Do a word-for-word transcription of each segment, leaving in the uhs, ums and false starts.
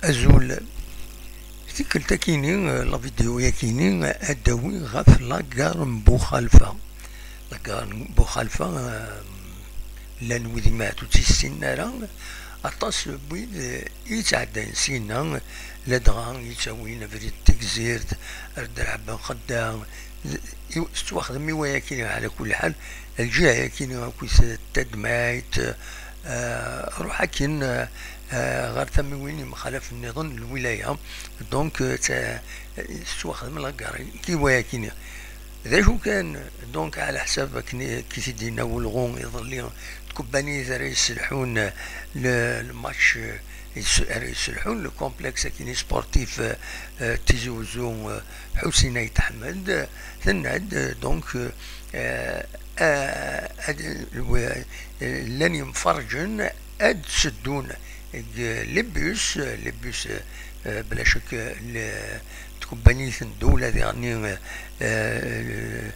Azul. Tikkelt akini, la vidéo yakini ad d-awi ɣef la gare n Buxalfa. La gare n Buxalfa, euh, llan wid imeɛtut ur tt-ssinen ara, aṭas n wid, euh, i yettɛeddayen syenna, ladɣa yettawin abrid n Tegzirt, ar Draɛ Ben Xedda, tettwaxdem i wayakini ɛla kulli ḥal, lǧiha yakini akkit Tadmayt, euh, ruḥ akin, euh, ɣer tamiwin yemxalafen nniḍen n lwilaya. Donc, euh, tettwaxdem la gare i wayakini. D acu kan, donc, ɛla ḥsab akken i k-id-yenna ulɣu iḍelli, tkebbanit ara yesselḥun le, le match, euh, ara yesselḥun le complexe akini sportif, euh, euh, Tizi Uzzu, euh, Ḥusin Ayt Ḥmed, tenna-d, euh, donc, euh, euh, euh, ad, euh, llan yemferrǧen ad tteddun deg les bus, les bus, euh, bla ccek, le, tkebbanit n ddewla diɣenni, euh, euh,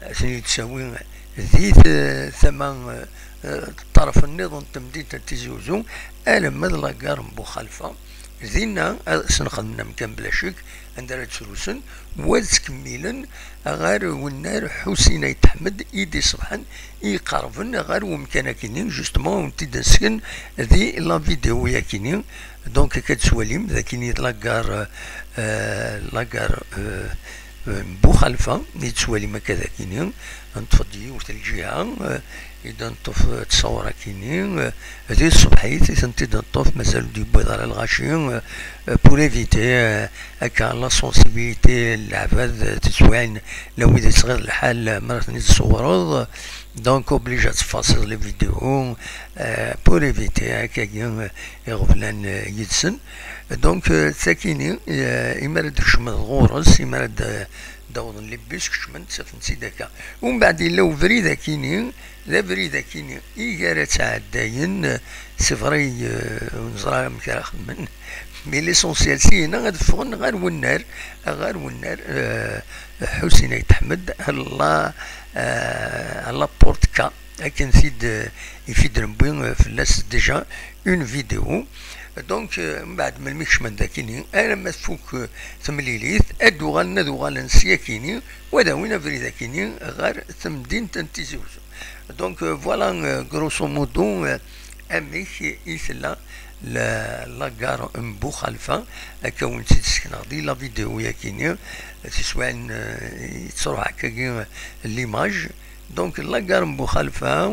ad ten-id-tawi di t-, tama, euh, ṭṭerf nniḍen n temdint n Tizi Uzzu, alamma d la gare n Buxalfa. Dinna ad sen-xedmen amkan bla ccek, anda ara ttrusen, wa ad ttkemmilen ɣer wennar Ḥusin Ayt Ḥmed i d-iṣebḥen, i iqerben ɣer wemkan akini, justement, wen-t-id-nesken di la vidéo yakini. Donc, akka d-tettwalim, d akini d la gare, euh, la gare, euh, euh, n Buxalfa, i d-tettwalim akka d akini, neṭṭef-d yiwet lǧiha, euh, i d-neṭṭef, euh, ttṣawar akini, euh, di tṣebḥit i tent-id-neṭṭef, mazal ur d-yewwiḍ ara lɣaci, euh, euh, pour éviter, euh, akka la sensibilité n leɛbad, euh, tettwaɛin la wid yettɣiḍ lḥal, euh, mi ara ten-id-tṣewwreḍ. Donc, obligé ad teffaṣiḍ les vidéos, euh, pour éviter akkagi, euh, iɣeblan, euh, yid-sen. Donc, euh, d takini, euh, imi ara d-kecmeḍ ɣur-s, imi ara d-, d-awḍen les bus, kecmen, ttafen-tt-id akka. Umbeɛd yella ubrid akini, d abrid akini i gar ad ttɛeddayen, c'est vrai, euh, ur neẓra amek ara xedmen, mais l'essentiel, syenna ad ffɣen ɣer wennar, ɣer wennar, euh, Ḥusin Ayt Ḥmed, à la, euh, à la porte K, akken t-id, euh, i t-id-newwi, euh, fell-as déjà une vidéo. Donc, euh, mbeɛd melmi kecmen dakini, alamma tfuk, euh, temlilit, ad d-uɣalen, ad uɣalen syakini, u ad awin abrid akini ɣer temdint n Tizi Uzzu. Donc, euh, voilà, euh, grosso modo, euh, amek i tella la, la gare n Buxalfa, akka wen-tt-id-sekneɣ di la vidéo yakini, tiswiɛin, euh, yettruḥ akkagi, euh, l'image. Donc, la gare n Buxalfa,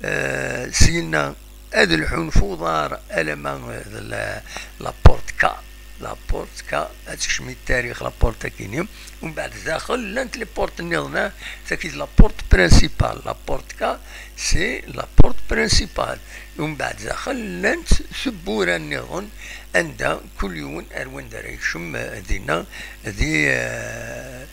euh, syenna ad lḥun f uḍar alamma d la, la porte K, la porte K, ad tekcem i tarix la porte akini. Umbeɛd daxel llant les portes nniḍen, ah, tagi d la porte principale, la porte K, c'est la porte principale. Umbeɛd daxel llant tewwura nniḍen anda kul yiwen ar wanda ara yekcem, euh, dinna, di, euh,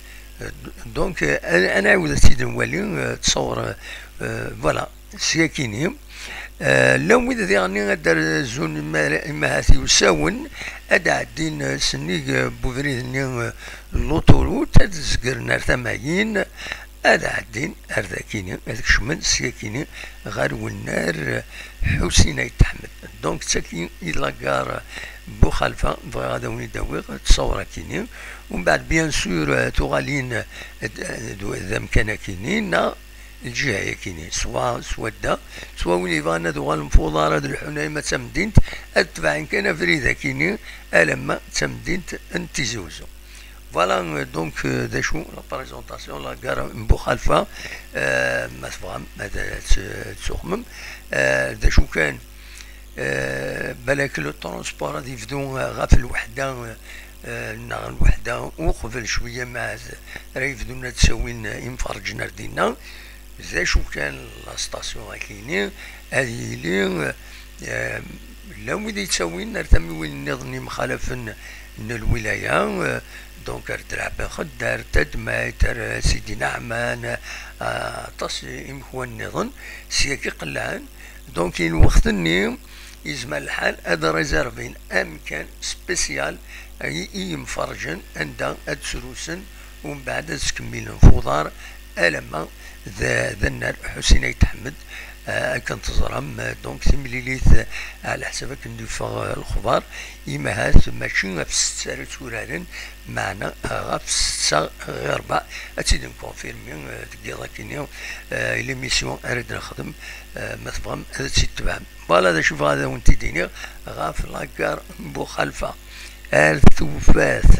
donc, euh, ad, ad nɛiwed ad tt-id-nwali, euh, ttṣawar, euh, voilà. Syakini, euh, llan wid diɣenni ad d-rzun ima-, imahat iwsawen, ad d-ɛeddin, euh, sennig, euh, n ubrid-nni, euh, n l'autoroute, ad zegren ar tama-yin, ad ɛeddin ar dakini, ad kecmen syakini ɣer wennar, euh, Ḥusin Ayt Ḥmed. Donc, d tagi i d la gare Buxalfa, bɣiɣ ad awen-id-awiɣ ttṣawar akini. Umbeɛd, bien sûr, euh, tuɣalin, euh, d, d, d amkan akini, neɣ lǧiha-yakini, swa, swa da, swa win yebɣan ad uɣalen f uḍar ad lḥun alamma d tamdint, ad tebɛen kan abrid-akini alamma d tamdint n Tizi Uzzu. Voilà, euh, donc, euh, d acu la présentation, la gare n Buxalfa, euh, ma tebɣam ad tt-, tuxmem, euh, d acu kan, euh, balak le transport ad yebdu, euh, ɣef lweḥda, euh, euh, neɣ lweḥda uqbel cwiya, ma ara yebdun ad d-ttawin imferrǧen ar dinna. D acu kan, la station akini ad yili, euh, llan wid yettawin ar tamiwin nniḍen yemxalafen n lwilaya, euh, donc ar Draɛ Ben Xedda, ar Tadmayt, ar Sidi Naɛman, euh, aṭas imekwan nniḍen, syagi qellɛen. Donc, i lweqt-nni, yezmer lḥal ad réservin amkan spécial i, i yimferrǧen anda ad srusen, umbeɛd ad skemmilen f uḍar alamma d, d annar Ḥusin Ayt Ḥmed, Akken teẓram, donc, timlilit, ɛla ḥsab akken d-yeffeɣ lexbar, imahat mačči ɣef ssetta ara tturaren, meɛna ɣef ssetta ɣir rbeɛ. Ad tt-id-nkonfirmi deg yiḍ akkenni, l'émission ara d-nexdem, ma tebɣam ad tt-id-tebɛem. Voilà d acu bɣiɣ ad awen-t-id-iniɣ ɣef la gare n Buxalfa. Ar tufat.